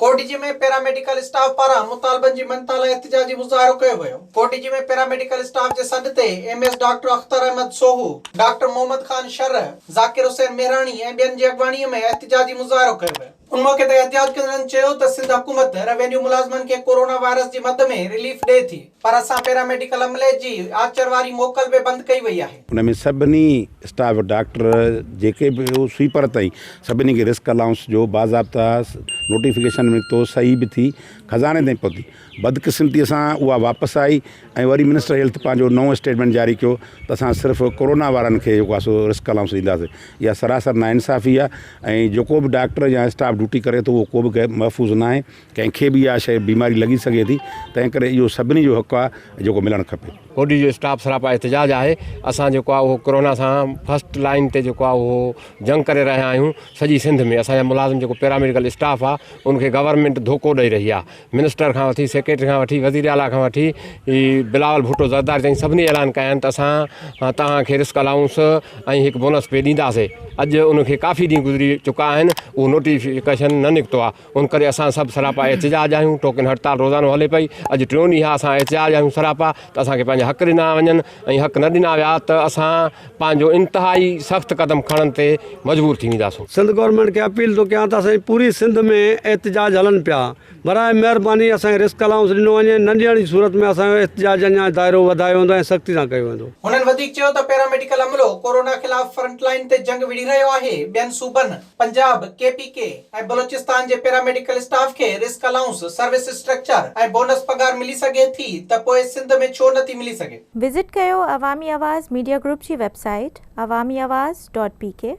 Kotri ۾ paramedical staff پاران مطالبن جي مڃتا لاء احتجاجي مظاهرو ڪيو ويو. ڪوٽڙي ۾ پيراميڊيڪل اسٽاف جي سڏ تي M S doctor Akhtar Ahmed Soho, doctor Muhammad Khan Shar, Zakir Hussain Mehrani ۽ ٻين جي اڳواڻي ۾ احتجاجي مظاهرو ڪيو ويو. ان موقعي تي احتجاج ڪندڙن چيو ته سنڌ حڪومت روينيو ملازمن کي ڪورونا وائرس جي مد ۾ رليف ڏئي ٿي پر اسان پيراميڊيڪل عملي جي آچر واري موڪل به بند ڪئي وئي آهي. ان ۾ سڀني اسٽاف ڊاڪٽر جيڪي به سوئيپر تائين سڀني کي رسڪ الائونس جو باضابطا نوٽيفڪيشن نڪتو صحيح به ٿي خزاني تائين پهتي بدقسمتي سان اها واپس آئي ۽ وري منسٽر هيلٿ پنهنجو نئون اسٽيٽمينٽ جاري ڪيو ته اسان صرف ڪورونا وارن کي جيڪو آهي سو رسڪ الائونس ڏينداسين اها سراسر ناانصافي آهي ۽ جيڪو به ڊاڪٽر يا اسٽاف ڊيوٽي ڪري ٿو اهو ڪو به محفوظ ناهي ڪنهن کي به اها شيء بيماري لڳي سگهي ٿي تنهن ڪري اهو سڀني جو حق آهي جيڪو ملڻ کپي. ڪوڏي جو اسٽاف سراپا احتجاج آهي اسان جيڪو آهي اهو ڪورونا سان فرسٽ لائين تي جيڪو آهي اهو جنگ ڪري رهيا آهيون سڄي سنڌ ۾ اسان جا ملازم جيڪو پيراميڊيڪل اسٽاف آهي ان کي گورنمينٽ ڌوڪو ڏئي رهي آهي منسٽر کان وٺي سيڪريٽري کان وٺي وزير اعليٰ کان وٺي بلاول ڀٽو زرداري تائين سڀني اعلان ڪيا آهن ته اسان توهان کي رسڪ الائونس ۽ هڪ بونس پي ڏينداسي اڄ ان کي ڪافي ڏينهن گذري چڪا آهن اهو نوٽيفڪيشن نه نڪتو آهي ان ڪري اسان سڀ سراپا احتجاج آهيون، ٽوڪن هڙتال روزانو هلي پئي، اڄ ٽيون ڏينهن آهي اسان احتجاج آهيون سراپا ته اسان کي پنهنجا حق ڏنا وڃن ۽ حق نه ڏنا ويا ته اسان پنهنجو انتهائي سخت قدم کڻڻ تي مجبور ٿي وينداسون. سنڌ گورنمينٽ کي اپيل ٿو ڪيان ته اسان جي پوري سنڌ ۾ احتجاج هلن پيا براء مهرباني اسان کي رسڪ الائونس ڏنو وڃي نه ڏيڻ جي صورت ۾ اسان جو احتجاج اڃا دائرو وڌايو ويندو ۽ سختي سان ڪيو ويندو. هنن وڌيڪ چيو ته پيراميڊيڪل عملو ڪورونا خلاف فرنٽ لائين تي جنگ وڙهي رهيو آهي، ٻين صوبن، پنجاب، ڪي پي ڪي ۽ بلوچستان جي پيراميڊيڪل اسٽاف کي risk allowance, service structure ۽ bonus پگهار ملي سگهي ٿي ته پوء سنڌ ۾ ڇو نه ٿي ملي سگهي. وزٽ ڪيو عوامي آواز ميڊيا گروپ جي website Awami Awaz dot P K.